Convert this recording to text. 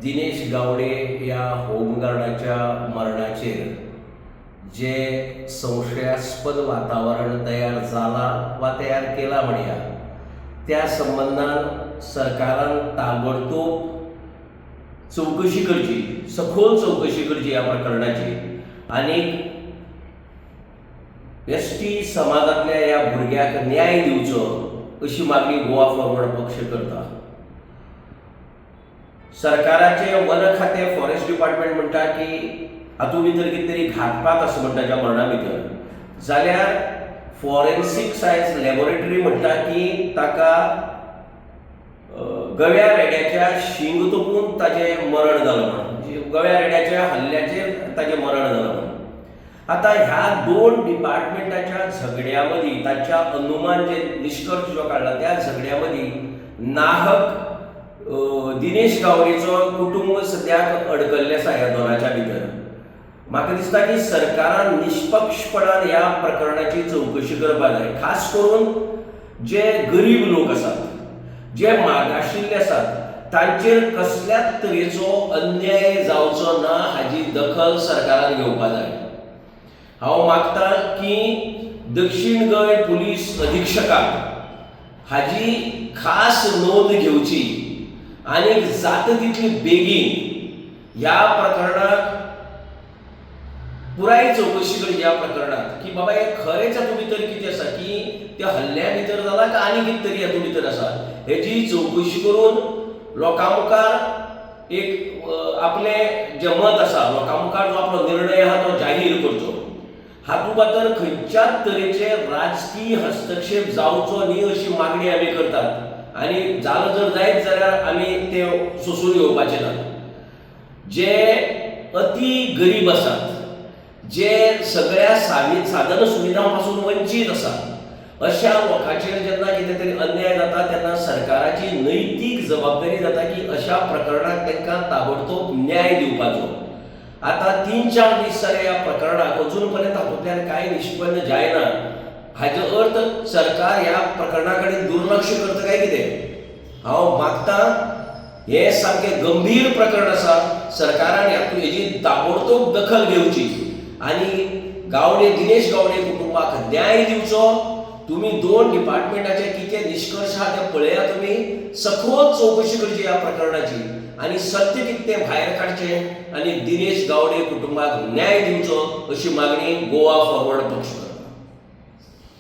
दिनेश गावडे ह्या होमगार्डाच्या मरणाचेर जें संशयास्पद वातावरण तयार जालां वा तयार केलां म्हणया, त्या संबंदान सरकारान ताबडतोब चवकशी करची, सखोल चवकशी करची ह्या प्रकरणाची आनी एस टी समाजांतल्या ह्या भुरग्याक न्याय दिवचो अशी मागणी गोवा फॉरवर्ड पक्ष करता. सरकाराचें वन खातें, फॉरेस्ट डिपार्टमेंट म्हणटा की हातूंत भितर कितें तरी घातपात आसा म्हणटा ज्या मरणा भितर, जाल्यार फॉरेन्सीक सायन्स लॅबोरेटरी म्हणटा की ताका गव्या रेड्याच्या शींग तोपून ताजें मरण जालां म्हण, गव्या रेड्याच्या हल्ल्याचेर ताजें मरण जालां म्हण. आतां ह्या दोन डिपार्टमेंटाच्या झगड्या मदीं, ताच्या अनुमान जे निश्कर्श जो काडला त्या झगड्या मदीं नाहक दिनेश गावडेचो कुटुंब सद्याक अडकल्लें आसा ह्या दोनाच्या भितर. म्हाका दिसता की सरकारान निश्पक्षपणान ह्या प्रकरणाची चवकशी करपाक जाय. खास करून जे गरीब लोक आसात, जे मागाशिल्ले आसात, तांचेर कसल्याच तरेचो अन्याय जावचो ना हाजी दखल सरकारान घेवपाक जाय. हांव मागता की दक्षीण गोंय पुलीस अधिक्षकाक हाजी खास नोंद घेवची आनी जाता तितली बेगीन ह्या प्रकरणाक पुराय चवकशी करची ह्या प्रकरणात की बाबा हें खरेंच हातूंत भितर कितें आसा, की त्या हल्ल्या भितर जाला काय आनी कितें तरी हातूंत भितर आसा, हेजी चवकशी करून लोकां मुखार एक आपलें जें मत आसा, लोकां मुखार जो आपलो निर्णय आहा तो जाहीर करचो. हातूंत भितर खंयच्याच तरेचे राजकीय हस्तक्षेप जावचो न्ही अशी मागणी आमी करतात आनी जालो जर जायत जाल्यार आमी ते सोंसून घेवपाचे ना. जे अती गरीब आसात, जे सगळ्या साधन सुविधां पासून वंचीत आसात, अशा लोकांचेर जेन्ना कितें तरी अन्याय जाता तेन्ना सरकाराची नैतीक जबाबदारी जाता की अशा प्रकरणाक तांकां ताबडतोब न्याय दिवपाचो. आतां 3-4 दीस जाले ह्या प्रकरणाक, अजून पर्यंत हातूंतल्यान कांय निश्पन्न जायना. हाजो अर्थ सरकार ह्या प्रकरणा कडेन दुर्लक्ष करता काय कितें? हांव मागता, हें सामकें गंभीर प्रकरण आसा, सरकारान हेजी ताबडतोब दखल घेवची आनी गावडे, दिनेश गावडे कुटुंबाक न्याय दिवचो. तुमी दोन डिपार्टमेंटाचे कितें निश्कर्श आहा ते पळया, तुमी सखोल चवकशी करची ह्या प्रकरणाची आनी सत्य कितें तें भायर काडचें आनी दिनेश गावडे कुटुंबाक न्याय दिवचो अशी मागणी गोवा फॉरवर्ड पक्ष करता.